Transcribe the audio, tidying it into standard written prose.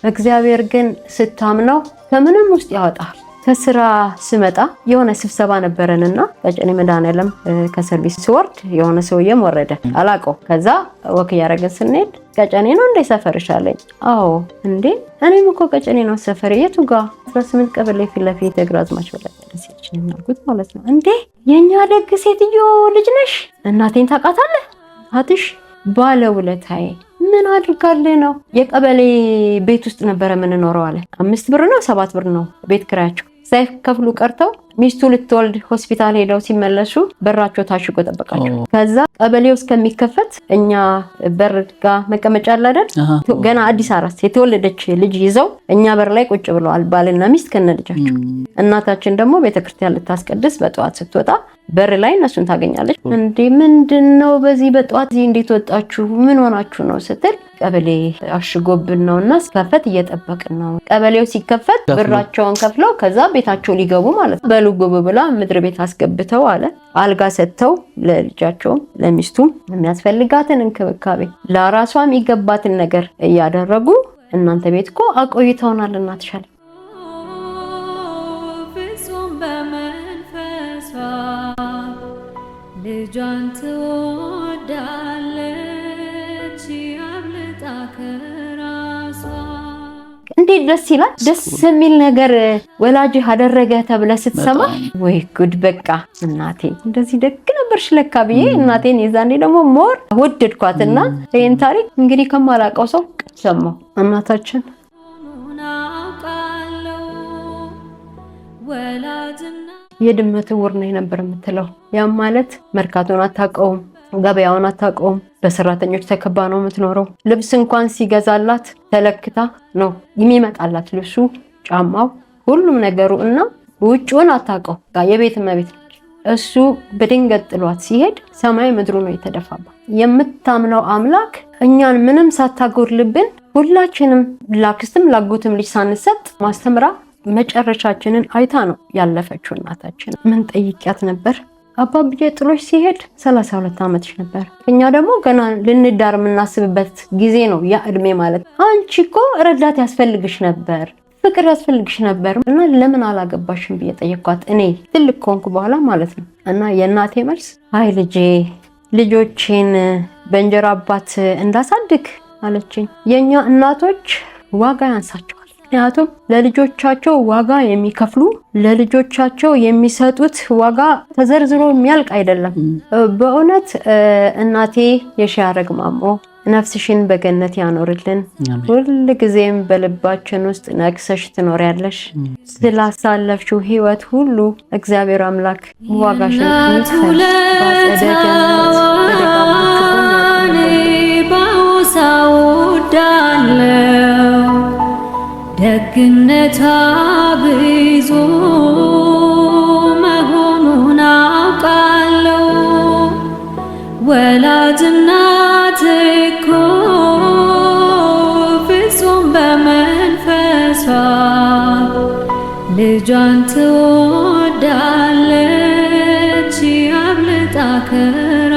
እግዚአብሔር ግን ስታምነው ከምንም ውስጥ ያወጣል። ከስራ ስመጣ የሆነ ስብሰባ ነበረንና ቀጨኔ መድኃኔዓለም ከሰርቪስ ስወርድ የሆነ ሰውዬም ወረደ፣ አላውቀው። ከዛ walk እያደረግን ስንሄድ "ቀጨኔ ነው እንዴ ሰፈርሽ?" አለኝ። "አዎ።" "እንዴ፣ እኔም እኮ ቀጨኔ ነው ሰፈሬ።" "የቱ ጋ?" "18 ቀበሌ ፊት ለፊት ግራዝማች በለጠ ደሴ ልጅ ነኝ" አልኩት ማለት ነው። "እንዴ፣ የእኛ ደግ ሴትዮ ልጅ ነሽ? እናቴን ታውቃታለህ? እናትሽ ባለውለታዬ፣ ምን አድርጋልህ ነው? የቀበሌ ቤት ውስጥ ነበረ የምንኖረው" አለ። 5 ብር ነው 7 ብር ነው ቤት ኪራያቸው። ሳይከፍሉ ቀርተው ሚስቱ ልትወልድ ሆስፒታል ሄደው ሲመለሱ በራቸው ታሽጎ ጠበቃቸው። ከዛ ቀበሌው እስከሚከፈት እኛ በር ጋ መቀመጫ አለ አይደል? ገና አዲስ አራስ የተወለደች ልጅ ይዘው እኛ በር ላይ ቁጭ ብለዋል፣ ባልና ሚስት ከነ ልጃቸው። እናታችን ደግሞ ቤተክርስቲያን ልታስቀድስ በጠዋት ስትወጣ በር ላይ እነሱን ታገኛለች። "እንዴ፣ ምንድን ነው በዚህ በጠዋት እዚህ እንዴት ወጣችሁ? ምን ሆናችሁ ነው?" ስትል "ቀበሌ አሽጎብን ነው እና ሲከፈት እየጠበቅን ነው።" ቀበሌው ሲከፈት ብራቸውን ከፍለው ከዛ ቤታቸው ሊገቡ ማለት ነው። "በሉ ግቡ" ብላ ምድር ቤት አስገብተው አለ አልጋ ሰጥተው ለልጃቸውም ለሚስቱም የሚያስፈልጋትን እንክብካቤ፣ ለራሷ የሚገባትን ነገር እያደረጉ "እናንተ ቤት እኮ አቆይተውናል እናትሽ" አለ። ፍጹም በመንፈሷ ልጇን ትወዳለች አብልጣ ከራሷ። እንዴት ደስ ይላል! ደስ የሚል ነገር ወላጅህ አደረገ ተብለህ ስትሰማ ወይ ጉድ፣ በቃ እናቴ እንደዚህ ደግ ነበርሽ ለካ ብዬ እናቴን የዛኔ ደግሞ more ወደድኳትና ይህን ታሪክ እንግዲህ ከማላውቀው ሰው ሰማሁ። እናታችን አውቃለሁ ወላጅና የድመት እውር ነኝ ነበር የምትለው። ያም ማለት መርካቶን አታውቀውም፣ ገበያውን አታውቀውም። በሰራተኞች ተከባ ነው የምትኖረው። ልብስ እንኳን ሲገዛላት ተለክታ ነው የሚመጣላት ልብሱ፣ ጫማው፣ ሁሉም ነገሩ እና ውጭውን አታውቀው። የቤት እመቤት ነች። እሱ በድንገት ጥሏት ሲሄድ ሰማይ ምድሩ ነው የተደፋባት። የምታምነው አምላክ እኛን ምንም ሳታጎድልብን ሁላችንም ላክስትም ላጎትም ልጅ ሳንሰጥ ማስተምራ መጨረሻችንን አይታ ነው ያለፈችው እናታችን። ምን ጠይቂያት ነበር? "አባብዬ ጥሎሽ ሲሄድ 32 ዓመትሽ ነበር። እኛ ደግሞ ገና ልንዳር የምናስብበት ጊዜ ነው ያ እድሜ ማለት። አንቺ እኮ ረዳት ያስፈልግሽ ነበር፣ ፍቅር ያስፈልግሽ ነበር እና ለምን አላገባሽም?" ብዬ ጠየኳት። እኔ ትልቅ ከሆንኩ በኋላ ማለት ነው። እና የእናቴ መልስ "አይ ልጄ፣ ልጆቼን በእንጀራ አባት እንዳሳድግ?" አለችኝ። የእኛ እናቶች ዋጋ ያንሳቸዋል። ምክንያቱም ለልጆቻቸው ዋጋ የሚከፍሉ፣ ለልጆቻቸው የሚሰጡት ዋጋ ተዘርዝሮ የሚያልቅ አይደለም። በእውነት እናቴ የሺያረግ ማሞ ነፍስሽን በገነት ያኖርልን። ሁል ጊዜም በልባችን ውስጥ ነግሰሽ ትኖሪያለሽ። ስላሳለፍሽው ሕይወት ሁሉ እግዚአብሔር አምላክ ዋጋሽን ይክፈል። በአጸደ ገነት በደጋጎቹ ጎን ያቁምልን። ባውሳ ወዳለው ደግነቷ ብዙ መሆኑን አውቃለሁ። ወላጅ እናት እኮ ፍጹም በመንፈሷ ልጇን ትወዳለች አብልጣ ከራሷ።